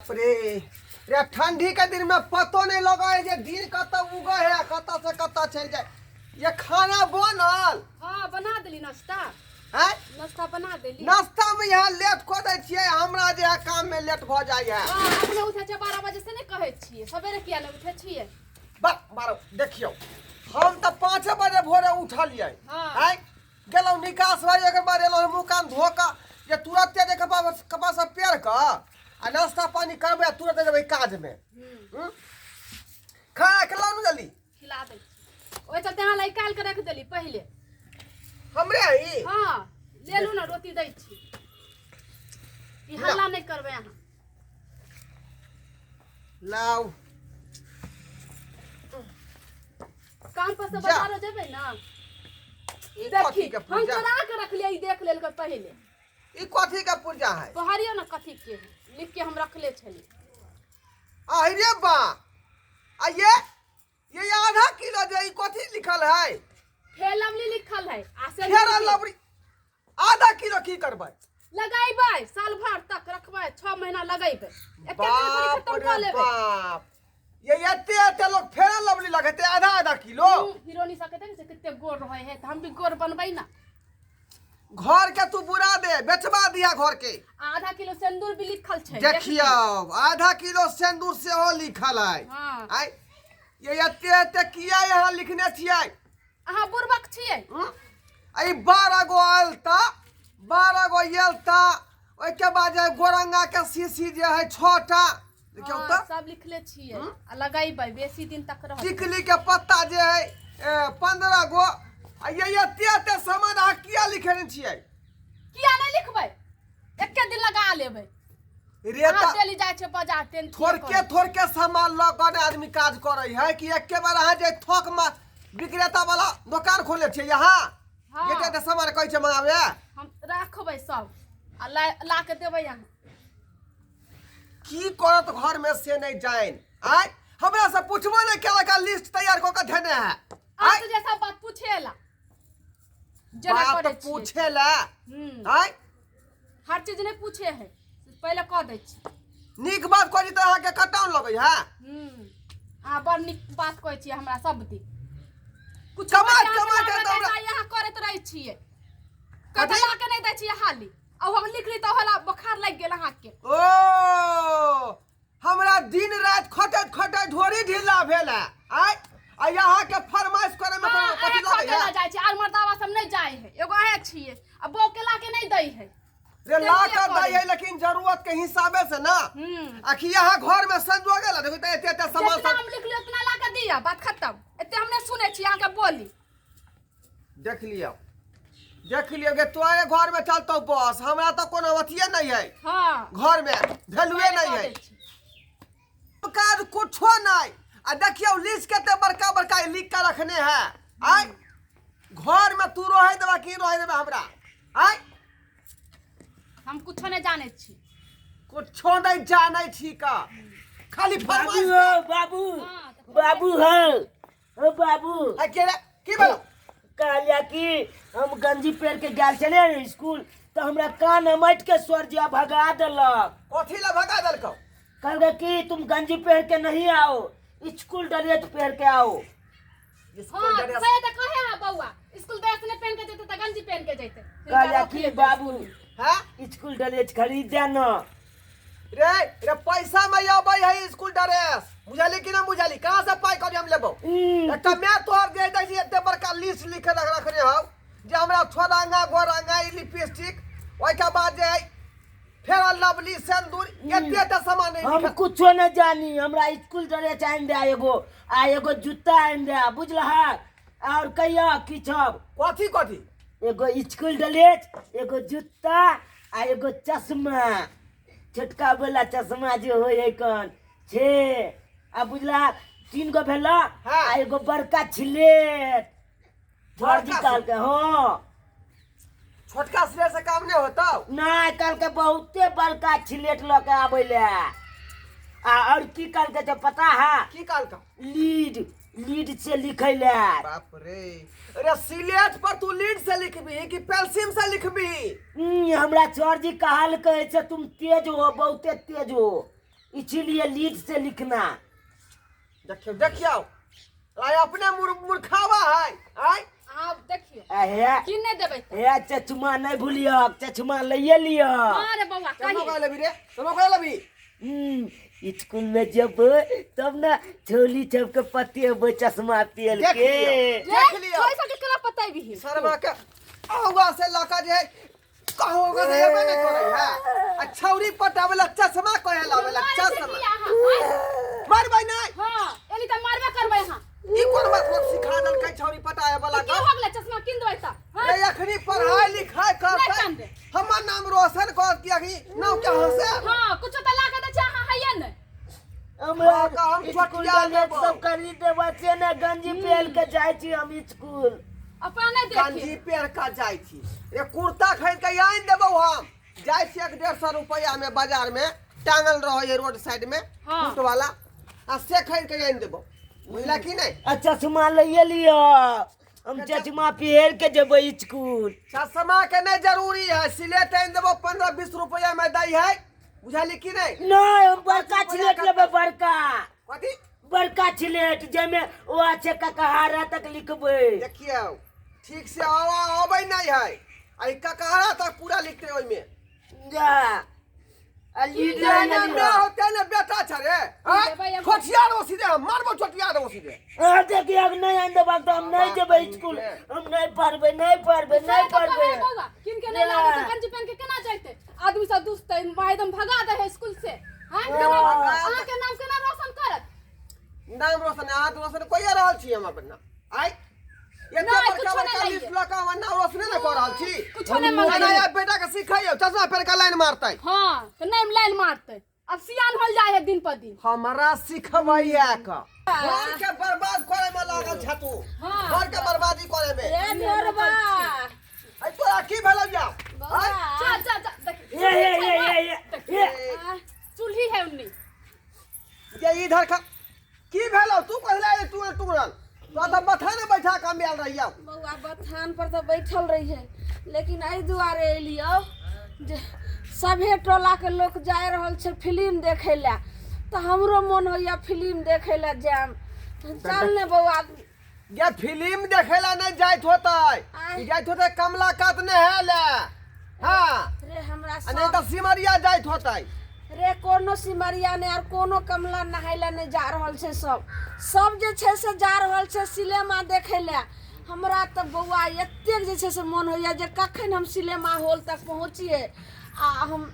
बाप रे रे, ठंडी के दिन में पतो नहीं लगे है जे दिन कतऽ उगे है आ कतऽ से कतऽ चलि जाए। ये खाना बनल? हाँ, बना देली नाश्ता। हैं? नाश्ता बना देली। नाश्ता में यहाँ लेट कऽ दै छियै, हमरा जे है काम में लेट भऽ जाइ है। हाँ, अपने उठै छै 12 बजे से, नहि कहै छियै सवेरे किया नहि उठै छियै? बा 12, देखियौ हम तऽ 5 बजे भोरे उठलियै। हाँ। आँय, गेलहुँ निकास भाई, ओकर बाद एलहुँ मुँह कान धो कऽ जे तुरते जे कपड़ा कपड़ा सब पेर कऽ आ नाश्ता पानी करबै आ तुरते जेबै काजमे। हम्म? खाना खेलहुँ ने जल्दी? खिला दै छी, ओहि चलते अहाँ लए निकालि कऽ रखि देली पहिले। हमरे ही? हाँ, ले लू ने, रोटी दै छी। ई हल्ला नहि करबै अहाँ। लाउ। काम पर से जा। बाजारो जेबै ने। ई देखी कथी के हम पुर्जा? चोरा के रखलियै, ई देख लेलकै पहिले। ई कथी के पुर्जा है? पहरियौ ने कथी के है, लिख के हम रखले छली। अरे बा, आ ये आधा किलो जे ई कथी लिखल है? फेर लवली लिखल है आ से फेर लबरी आधा किलो की करबै? लगैबै, साल भर तक रखबै, 6 महीना लगैबै, एके दिन थोड़ी बाप खत्म रे कऽ लेबै। बाप, ये एते एते लोग फेर लबली लगेते आधा आधा किलो? हिरोनी सबके देखै छै कते गोर रहै है, तऽ हम भी गोर बनबै ना। घर के तू बुरा दे, बेचबा दिया घर के। आधा किलो सिंदूर भी लिखल छै। देखियौ, आधा किलो सिंदूर सेहो लिखल है। हाँ। आय, ये एते एते किया यहाँ लिखने छियै? अहाँ बुड़बक छियै। हम्म? आ ई 12 गो अलता, 12 गो एलता, ओहिके बाद जे गोरंगा के शीशी जे है 6टा, देखियौ। हाँ, तऽ सब लिखले छियै आ लगैबै, बेसी दिन तक रहत। टिकली के पत्ता जे है 15 गो। आ ये एते एते सामान अहाँ किया लिखने छियै? किया नहि लिखबै? एके दिन लगा लेबै। रेता अहाँ डेली जाइ छै बाजार टेंशन। थोड़के थोड़के सामान लऽ कऽ ने आदमी काज करै है कि एके बार अहाँ जे थोक में विक्रेता वाला दोकान खोलने छियै यहाँ? हाँ। एते एते सामान कहै छै मंगावे। हम राखबै सब आ ला ला के देबै अहाँ। की करत घर में से नहीं जान। आय, हमरा से पूछबो नहीं केलक आ लिस्ट तैयार कऽ के धेने है। अहाँ आय तऽ जैसा बात पूछेला जेना बात करै छियै। पूछे ला। आय, हर चीज नहि पूछे है, पहिले कह दै छी। नीक बात कहै छी तऽ अहाँके कटाउन लगै है। अहाँ बड़ नीक बात कहै छियै हमरा सब दिन। कुछ कमाइत कमाइत तऽ हमरा- यहाँ करैत रहै छियै। कथी? कथी ला के नहि दै छियै हाली, आ हम लिखली तऽ होला बोखार लागि गेल अहाँके। ओ हमरा दिन राति खटैत खटैत ढोरी ढीला भेल है। आय, आ यहाँ के फरमाइश करे में हाँ, कोनो कथी अहें लगै खटै है? लए जाइ छै आर मर्दावा सब नहि जाइ है, एगो अहें छियै आ बौह के ला के नहि दै है। रे ला तेल कर करे। दै है, लेकिन जरूरत के हिसाबे से ना। आखिर यहाँ घर में संजोगे ला देखो तऽ एते एते सामान जितना सब हम लिखली उतना ला के दिया, बात खत्म। एते हम नहि सुनै छी अहाँके बोली। देख लियौ, देख लियौ के तोरे घर में चलतौ बस, हमरा तऽ कोनो अथिये नहीं है। हाँ। घर में वैल्यूए नहीं कऽ है। दै छी। काज कुछो नहीं। आ देखियौ लिस्ट कते बड़का बड़का लिख के रखने है। आय, घर में तू रहे देबा की रहे देबा हमरा? आय, हम कुछो नहि जानै छी। कुछो नहीं जानै छी का खाली बाबू फरमाइश। हो बाबू। हाँ, तऽ बाबू हो, ओ बाबू। आ के रे? की भेलो? कहलिया कि हम गंजी पहिर के गेल छलियै स्कूल तऽ हमरा कान अमैट के सर जी भगा देलक। कथी ला भगा देलकौ? कहलकै कि तुम गंजी पहिर के नहीं आओ, स्कूल ड्रेस पहिर के आओ। स्कूल हाँ, ड्रेस। से तऽ कहे है बौआ, स्कूल ड्रेस नहि पहिन के जेतै तऽ गंजी पहिन के जेतै। कहलिया कि बाबू हाँ? स्कूल ड्रेस खरीद दे न। रे रे, पैसा में अबै है स्कूल ड्रेस, बुझली कि ना बुझली? कहाँ से पाई करी हम लेबौ? एकटा मैं तोहर दे दै छी, एते बड़का लिस्ट लिख के रखने हौ जे हमरा छोरांगा गोरांगा ई लिपस्टिक, ओहिके बाद जे है फेर लवली सिंदूर, एते एते सामान नहीं हम लिखल। कुछो नहीं जानी, हमरा स्कूल ड्रेस आनि दे एगो आ एगो जूता आनि दे, बुझलह? और कहिया की सब? कथी कथी? एगो स्कूल ड्रेस, एगो जूता आ एगो चश्मा, छोटका वाला चश्मा जे होइ है कन छे। आ बुझला, 3 गो भेल। हाँ। आ एगो बड़का छिलेट झड़ जी बड़का कहलकै। हाँ। छोटका सिलेट से काम नहीं होता? नहि, कहलकै बहुते बड़का छिलेट लऽ के आबै ले। आ और की कहलकै से पता है? की कहलकै? लीड, लीड से लिखै ले। बाप रे, अरे सिलेट पर तू लीड से लिखबी कि पेंसिल से लिखबी? हमरा सर जी कहलकै से तुम तेज हो, बहुते तेज हो। इसीलिए लीड से लिखना। देखियो देखियो, आय अपने मूर्खावा है आय। आब देखियो हे की नहि देबै तऽ? हे चश्मा नहि भूलियो, चश्मा लइए लियो। हाँ रे बौआ, चश्मा कही। कहे लेबी रे, चश्मा कहे लेबी? स्कूल में जेबै तब ने छोली सबके पतेबै चश्मा पेल देख के। लियो। देख लियो। छोरी सबके केना पतेबही? शर्मा के आहुआ से लका जे कहोगा से हेबे नहीं करै है। आ छौरी पटावेला चश्मा कहे लावेला मारै छै चश्मा। की अहाँ? आँय? मारबै नहीं। हाँ, एली तऽ मारबे करबै अहाँ। ई कोन मतलब सिखा देलकै छौरी पटाए वाला की के? हो गेलै चश्मा कीन देबै तऽ? हाँ? रे अखनी पढ़ाई लिखाई करतै, नहि कानबै। हमर नाम रोशन कर के अखनी नाम के हंसे। हाँ, कुछो तऽ ला के दै छै अहाँ, हैये नहि। हमरा हाँ, तऽ हम स्कूल छोटिया ड्रेस लेबौ। सब खरीद देबै से ने गंजी पहन के जाइ छी हम स्कूल। अपना नहि देखी। गंजी पहिर के जाइ छी रे, कुर्ता खरीद के आनि देबौ हम। जाइ छी 150 रुपैआ में बाजार में टांगल रहै है रोड साइड में। हाँ। फूट वाला आ से खरीद के आनि देबौ, बुझला कि नहीं? आ चश्मा लइए लियो, हम चश्मा पहिर के जेबै स्कूल। चश्मा के नहीं जरूरी है, सिलेट आनि देबौ 15-20 रुपैआ में दै है, बुझली कि नहीं? नहीं, हम बड़का छिलेट लेबै, बड़का। कथी? बड़का छिलेट जाहिमे ओ छै ककहारा तक लिखबै। देखियौ ठीक से आवा अबै नहीं है, आ ई ककहरा तक पूरा लिखते ओहिमे। जा आ लीड ना लइए ना लियो। ना होते ना बेटा छ रे, आय? देबै एगो। छोटिया देबो सीधे, हम मारबो छोटिया देबो सीधे। आ देखिए अब नहीं आन देबा तो हम नहीं जेबै स्कूल, हम नहीं पढ़बै, नहीं पढ़बै, नहीं से तऽ पढ़बै। कहै बौआ, कीन के नहि लाबै तऽ गंजी पहिन के केना जैतै? आदमी सब दुसतै, माँ एकदम भगा दै है स्कूल से। हाँ, केना अहाँके नाम केना रोशन करत? नाम रोशन अहाँ तऽ रोशन कइए रहल छी हम अपन नाम। आय एते नहि, बड़का कुछो बड़का नहि लिस्ट लइए। लऽ कऽ हमर नाम रोशने ने कऽ रहल छी। कुछो नहि ना, मंगलियै। ना, बेटा के सिखैयौ चश्मा पहिर कऽ लाइन मारतै। हाँ, तऽ नहि लाइन मारतै, अब सियान होल जाइ है दिन पर दिन। हमरा सिखबैया के घर के बर्बाद करे में लागल छ तू। हाँ। घर के बर्बादी करे में। ए ढोरबा। आई तोरा की भेलौ या? बौआ। चल चल चल देख। ए ए ए ए ए ए। आ, चूल्ही है उन्नी। ये इधर खा की भेलौ तू? कहला तू टुकड़ल तो तऽ बथाने बैठा के हम आयल रहियौ। बौआ बथान पर तऽ बैठल रहिए, लेकिन एहि दुआरे एलियौ जे सभे टोलाके लोक जा रहल छै फिल्म देखै लए, तऽ हमरो मोन होइए फिल्म देखै लए जायब। चल ने बौआ। ये फिल्म देखे ला नहीं जाइत होतै, आय। ई जाइत होतै कमला कात नहाय ला। हाँ। रे हमरा आ नहीं सब तऽ सिमरिया जाइत होतै। रे कोनो सिमरिया नहि आर कोनो कमला नहाय लए नहि जा रहल छै, सब सब जे छै से जा रहल छै सिनेमा देखै लए। हमरा तऽ बौआ एतेक जे छै से मोन होइए जे कखन हम सिनेमा हॉल तक पहुँचियै आ हम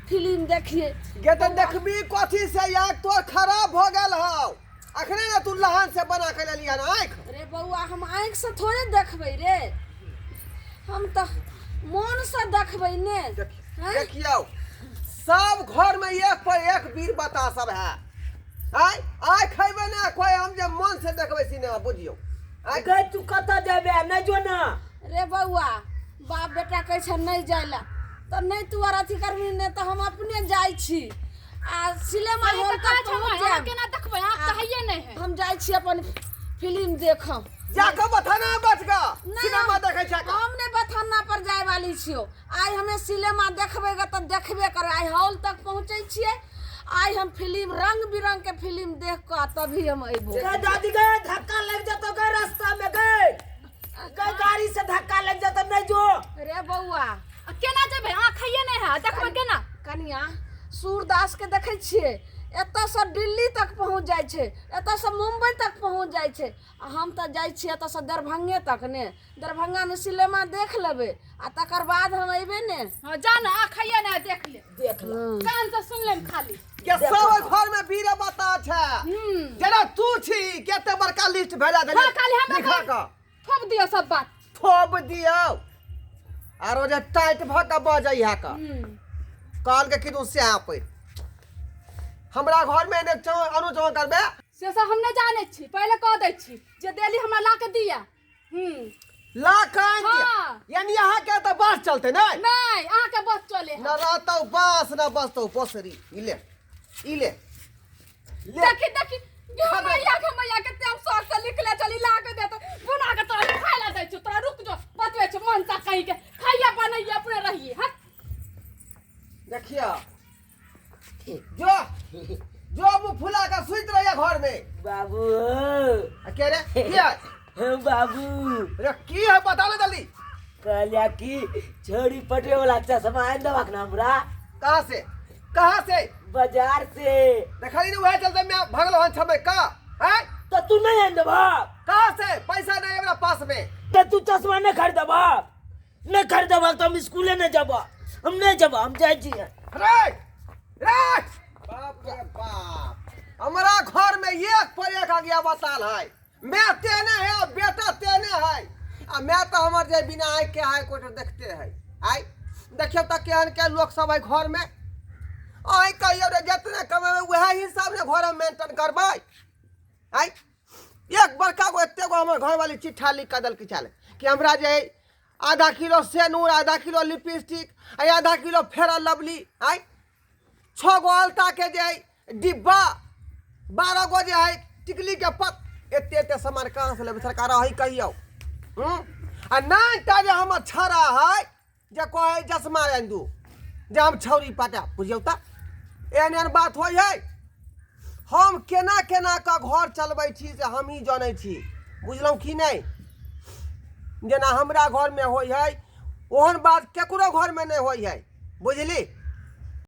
फिल्म देखियै। गे तऽ देखबी कथी से? आँख तोर खराब भऽ गेल हौ, अखने ने तू लहान से बना के लेली हन आँख। रे बौआ हम आँखिसँ थोड़े देखबै रे, हम तऽ मोनसँ देखबै ने। आँय? देखियौ सब घर में एक पर एक वीर बता सब है। आय आय खैबे ना कोई, हम जे मन से देखबै सिनेमा, बुझियौ। आय गै तू कतऽ जेबे? नहि जो ना। रे बौआ बाप बेटा कहै छै नहि जाइ लए तऽ नहि तू आर अथी करबही नहि तऽ हम अपने जाइ छी आ सिनेमा अरे हॉल तऽ तक कहै छै पहुँच अहाँ जायब। केना देखबै? अहाँ तऽ हैये नहि है। हम जाइ छी अपन फिल्म देखब। जाके बथाना बच गा नहि, सिनेमा देखै छै का? हम नहि बथाना पर जाय वाली छियो। आइ हमे सिनेमा देखबै गे तऽ देखबे करबै। आइ हॉल तक पहुँचै छियै, आइ हम फिल्म रंग बिरंग के फिल्म देख कऽ तभी हम अयबो। गै दादी गै, धक्का लागि जेतौ गै रास्ता में, गै गै गाड़ी से धक्का लागि जेतौ, नहि जो। रे बौआ आ केना जेबै? अहाँ खाइए नहि है, देखबै केना? कनिया सूरदास के देखै छियै एतऽसँ दिल्ली तक पहुँच जाइ छै, एतऽसँ मुम्बई तक पहुँच जाइ छै, आ हम तऽ जाइ छियै एतऽसँ दरभंगे तक ने, दरभंगामे सिनेमा देख लेबै आ तकर बाद हम अयबै ने। हाँ जा ने, अहाँ खाइए नहि देख ले। देख ले। कान से सुन लेम खाली। के सब घर में वीर बता छै। जेना तू छी केते बड़का लिस्ट भेजा देली। हाँ, खाली हमरा लिखा कऽ थोप दियौ सब बात। थोप दियौ आरो जे टाइट भऽ कऽ बजै है कऽ। कहल के किदू से पे हमरा घर में ने अनु चौ करबे से सब हम नहि जानै छी, पहिले कह दै छी जे देली हमरा ला के दिया। ला के आनि दिया। हाँ। यानी अहाँ के तऽ बस चलते नै? नहि, अहाँ के बस चले है। न रहतौ बस न बसतौ पोसरी। ई ले ई ले ले। देखी देखी गे मैया के मैया के हम शौक से लिखले चली ला के देत बना के तोरा खाय ला दै छी, तोरा रुक जो बतबै छी मन सा कहीं के खाइया बनैया अपने रहिए। हट देखिया जो जो मुँह फुला के सुति रहिए घर में। बाबू। आ के रे की है? हाँ, बाबू। रे की है बता ले जल्दी। कहलिया कि छोरी पटवे वाला चश्मा आनि देबाक ना हमरा। कहाँ से कहाँ से? बाजार से। देखली ने वह चलते मैं भगलो हन छमे का हैं? तो तू नहीं आनि देबा? कहाँ से पैसा नहीं हमरा पास में। तो तू चश्मा नहीं खरीदबा? नहीं खरीदबा तो हम स्कूले नहीं जबा, हम नहीं जबा, हम जाइ छियै। रे रे बाप रे बाप, हमारा घर में एक पर एक आ गया बताल है। मैं तेने है बेटा तेने है आ मैं तो हमार जे बिना आँख के है कोई देखते है। आय देखियो तो केहन के लोग सब है घर में। आय कहियो रे जितने कमेबै वएह हिसाब ने घर में मेंटेन करबै। आय एक बड़का गो एते गो हमर घरवाली चिट्ठा लिख कऽ देलकै छल कि हमरा जे आधा किलो सेनूर, आधा किलो लिपस्टिक आ आधा किलो फेयर लवली, आय 6 गो अलता के जे है डिब्बा, 12 गो जे है टिकली के पत, एते एते सामान कहाँ से लेबै सरकार अही कहियौ। आ नहि टा जे हमर छड़ा है जे कहै चश्मा आनि दू जे हम छौरी पटा, बुझियौ तऽ एहन एहन बात होइ है। हम केना केना कऽ घर चलबै छी से हमही जनै छी, बुझलहुँ कि नहि? जेना हमरा घरमे होइ है ओहन बात केकरो घरमे नहि होइ है, बुझली?